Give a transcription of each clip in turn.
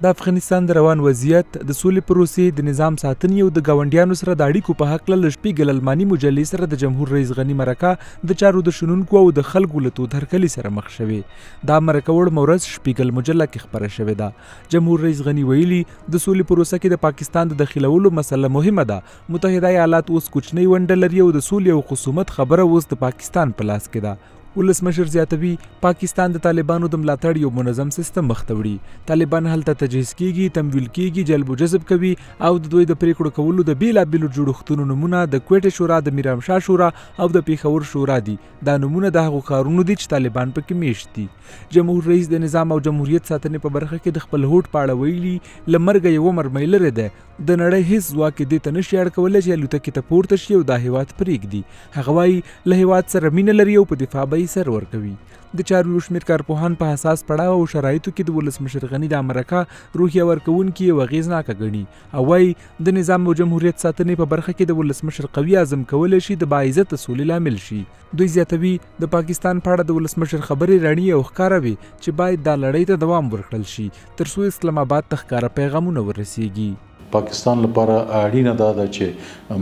د افغانستان د روان وضعیت، د سولې پروسې، د نظام ساتنې او د ګاونډیانو سره د اړیکو په هکله له شپیګل الماني مجلې سره د جمهور رئیس غني مرکه د چارو د شنونکو او د خلکو له تود هرکلي سره مخ شوې. دا مرکه وړمه ورځ شپیګل مجله کې خپره شوې ده. جمهور رئیس غني ویلي، د سولې پروسه کې د پاکستان د دخیلولو مسله مهمه ده. متحده ایالات اوس کوچنۍ ونډه لري او د سولې او خصومت خبره اوس د پاکستان په لاس کې ده. ولسمشر زیاتوي، پاکستان د طالبانو د ملاتړ یو منظم سیستم مخته وړي. طالبان هلته تجهیز کیږي، تمویل کیږي، جلب و جذب کوي او د دوی د پریکړو کولو د بیلابیلو جوړښتونو نومونه د کوټې شورا، د میرامشاه شورا او د پیښور شورا دي. دا نومونه د هغو ښارونو دي چې طالبان پکې میشت دي. جمهور رئیس د نظام او جمهوریت ساتنې په برخه کې د خپل هوډ په اړه ویلي، له مرګه یوه مرمۍ لرې ده. د نړۍ هیڅ ځواک دې ته نشي اړ کولی چې الوتکې ته پورته شي او دا هیواد پرېږدي. هغه وایي، له هیواد سره مینه لري او په دفاع به یې سر ورکوي. د چارو یو شمېر کارپوهان په حساس پړاو او شرایطو کې د ولسمشر غني دا مرکه روحیه ورکوونکې او اغېزناکه ګڼي او وایي، د نظام او جمهوریت ساتنې په برخه کې د ولسمشر قوي عزم کولی شي د باعزته سولې لامل شي. دوی زیاتوي، د پاکستان په اړه د ولسمشر خبرې رڼې او ښکاره وې چې باید دا لړۍ ته دوام ورکړل شي تر څو اسلام اباد ته ښکاره پیغامونه ورسیږي. پاکستان لپاره اړینه دا ده چې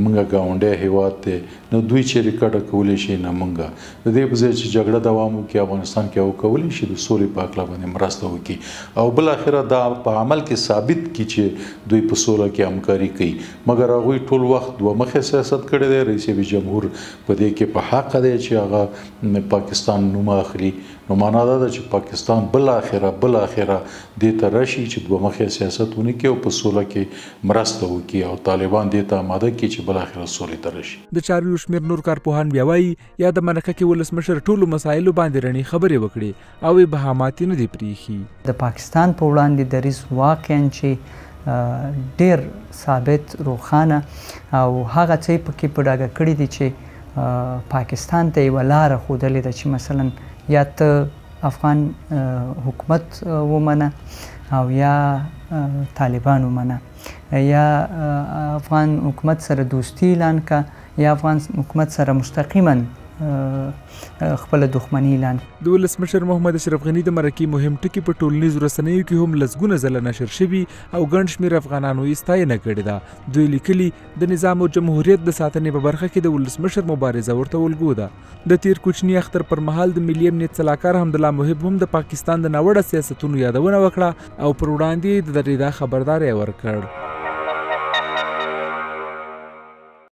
موږ ګاونډی هیواد دی، نو دوی چیرې کډه کولی شي نه موږ. د دې په ځای چې جګړه دوام وکړي افغانستان کې، او کولی شي د سولې په هکله باندې مرسته وکړي او بالاخره دا په عمل کې ثابت کړي چې دوی په سوله کې همکاري کوي. مګر هغوی ټول وخت دوه مخې سیاست کړی دی. رئیس جمهور په دې کې په حق دی چې هغه پاکستان نوم اخلي، نو معنا دا ده چې پاکستان بالاخره دې ته راشي چې دوه مخې سیاست ونه کړي او په سوله کې مرسته وکړي او طالبان دې ته آماده کړي چې بالاخره سولې ته راشي. د چارو یو شمېر نور کارپوهان بیا وایي، یاده مرکه کې ولسمشر ټولو مسایلو باندې رڼې خبرې وکړې او ابهامات یې نه دي پرېښي. د پاکستان په وړاندې دریځ واقعا چې ډېر ثابت، روښانه او هغه څه یې پکې په ډاګه کړي دي چې پاکستان ته یوه لاره ښودلې ده چې مثلا یا ته افغان حکومت ومنه او یا طالبان ومنه، یا افغان حکومت سره دوستی اعلان که یا افغان حکومت سره مستقیما خپله دښمني اعلان. د ولسمشر محمد اشرف غني د مرکې مهم ټکي په ټولنیزو رسنیو کې هم لسګونه ځله نشر شوي او ګڼ شمېر افغانانو یې ستاینه کړې ده. دوی لیکلي، د نظام او جمهوریت د ساتنې په برخه کې د ولسمشر مبارزه ورته الګو ده. د تیر کوچني اختر پر مهال د ملي امنیت سلاکار حمدالله محب هم د پاکستان د ناوړه سیاستونو یادونه وکړه او پر وړاندې د درېدا خبرداری ورکړ.